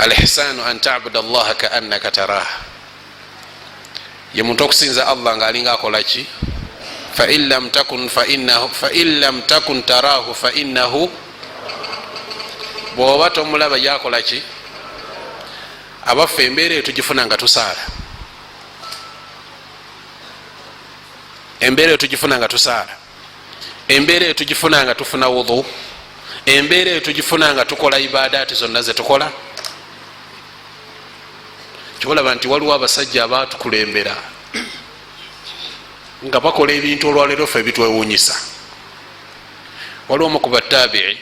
Alihsanu an tabuda Allaha kaannaka tarah, ye muntu okusinza Allah ngaalinga akolaki. Fain lam takun fainahu, fain lam takun tarahu fainahu, bwoba tomulaba yakolaki. Abaffe, embeera eyo tugifuna nga tusaala? Embeera eyo tugifuna nga tusaala? Embeera eyo tugifuna nga tufuna wudhu? Embeera eyo tugifuna nga tukola ibadaati zonna zetukola? Kyolaba nti waliwo abasajja abatukulembera nga bakola ebintu olwaleero fe bitwewunyisa. Waliwo omu ku batabii,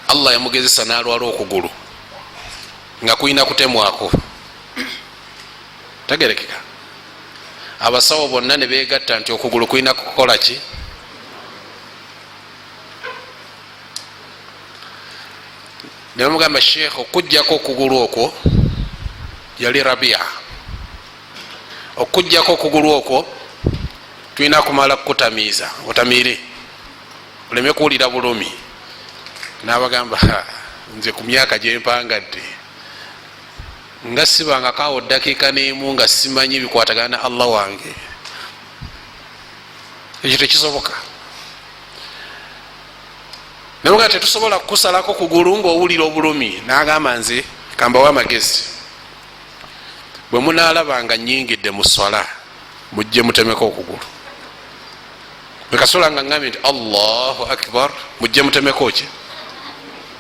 Allah yamugezesa n'alwala okugulu nga kulina kutemwako. Tegerekeka. Abasawo bonna ne begatta nti okugulu kulina kukola ki? Nebamugamba, "Sheekh, okugjako okugulu okwo," yali Rabia, "okugjako okugulu okwo tulina kumala kukutamiiza, otamiire oleme kuwulira bulumi." Nabagamba, "Nze ku myaka gyempangadde nga sibangakaawo ddakiika n'emu nga simanyi bikwatagana na Allah wange, ekyo tekisoboka." Naye tetusobola kukusalako kugulu ngaowulira obulumi. Nagamba, "Nze kambawo amagezi, bwe munaalaba nga nyingidde mu swala, mujje mutemeko okugulu. Bwekasobola nga ngambye nti Allahu akbar, mujje mutemeko ki.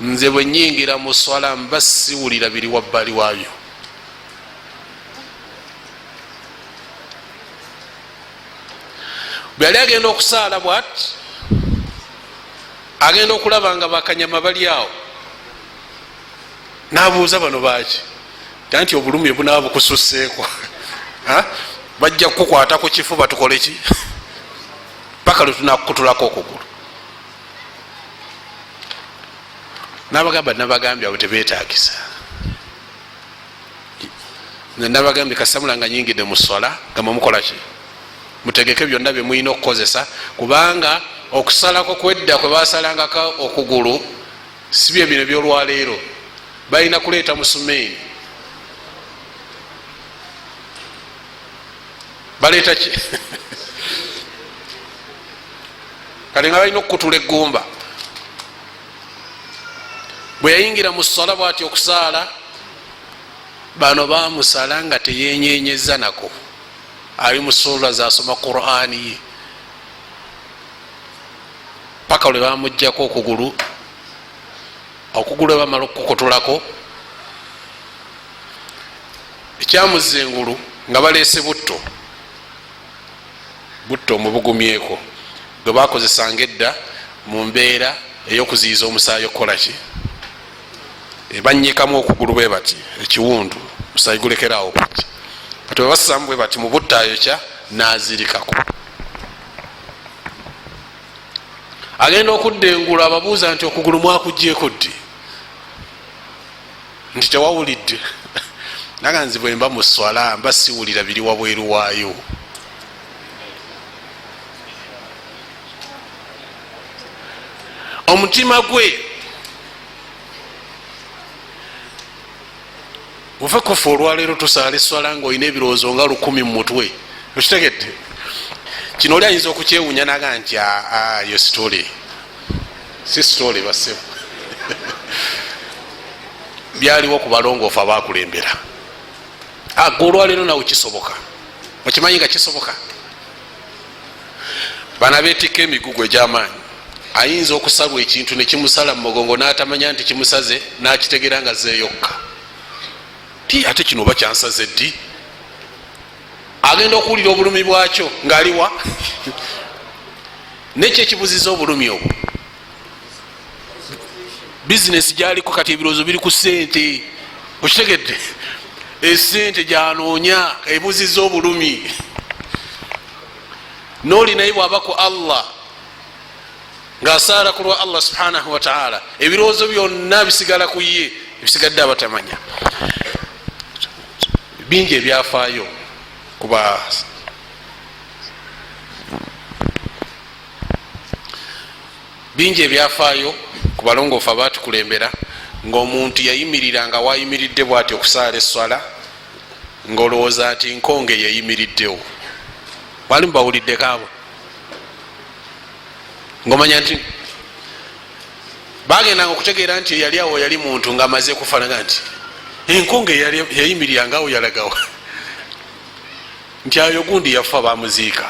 Nze bwe nyingira mu swala mba siwulira biri wabbali waabyo." Bwe yali agenda okusaala bwati, agenda okulaba nga bakanyama bali awo. Nabuuza, "Bano baki?" Nti, "Obulumi obunaaba bukususeeko, bajja kukukwata ku kifuba tukole ki paka lwetunakukutulako okugulu." Nabagamba, "Nabagambye, abo tebetagisa. Nabagambye kasamula nga nyingidde mu swala nga mwemukolaki, mutegeke byonna byemulina okukozesa, kubanga okusalako kwedda kwe basalangako okugulu si bye bino byolwaleero. Balina kuleeta musumeeni, baleeta ki kale nga balina okukutula eggumba." Bwe yayingira mu swala bwati okusaala, bano bamusala nga teyenyenyeza nako, ali mu sura zasoma Qurani ye paka lwe bamugjako okugulu. Okugulu lwe bamala okukutulako, ekyamuza engulu nga baleese butto, butto omubugumyeko gwe bakozesanga edda mu mbeera ey'okuziyiza omusaayi okukolaki. Banyikamu okugulu bwe bati ekiwundu, omusaayi gulekerawo kujja. Kati bwe bassamu bwe bati mu butto, ayokya, nazirikako. Agenda okudda engulu, ababuuza nti, "Okugulu mwakugyeko ddi?" Nti, "Tewawulidde?" Naga, "Nzi bwe mba mu swala mba siwulira biri wabweru waayo." Omutima gwe mufe kufa. Olwaleero tusaala eswala nga olina ebirowoozo nga 1000 mu mutwe. Okitegedde kino? Oli ayinza okukyewunya naga nti, "Yo story si story." Basebo, byaliwo ku balongoofu abakulembera. Gwe olwaleero nawe kisoboka, okimanyi nga kisoboka. Bana betikka emigugu egyamaanyi, ayinza okusalwa ekintu nekimusala mu mugongo n'atamanya nti kimusaze, n'akitegeera nga zeeyokka ti, "Ate kino oba kyansaze ddi?" Agenda okuwulira obulumi bwakyo ng'aliwa nekyo ekibuziza obulumi obwo. Bizinesi gyaliko kati, ebirowoozo biri ku sente. Okitegedde? Esente gyanoonya ebuziza obulumi. Nooli naye bwaba ku Allah ng'asaala ku lwa Allah subhanahu wataala, ebirowoozo byonna bisigala ku ye. Ebisigadde abatamanya bingi ebyafaayo kuba bingi ebyafaayo ku balongoofu abatukulembera. Ngaomuntu yayimirira nga wayimiridde bwati okusaala eswala, ngaolowooza nti nkonge yeyimiriddewo. Wali mubawuliddeko abo, ngaomanya nti bagendanga okutegeera nti eyali awo yali muntu ngaamaze kufanaga nti enkonge yayimirira nga awo yalagawo nti ayo gundi yafa, bamuziika.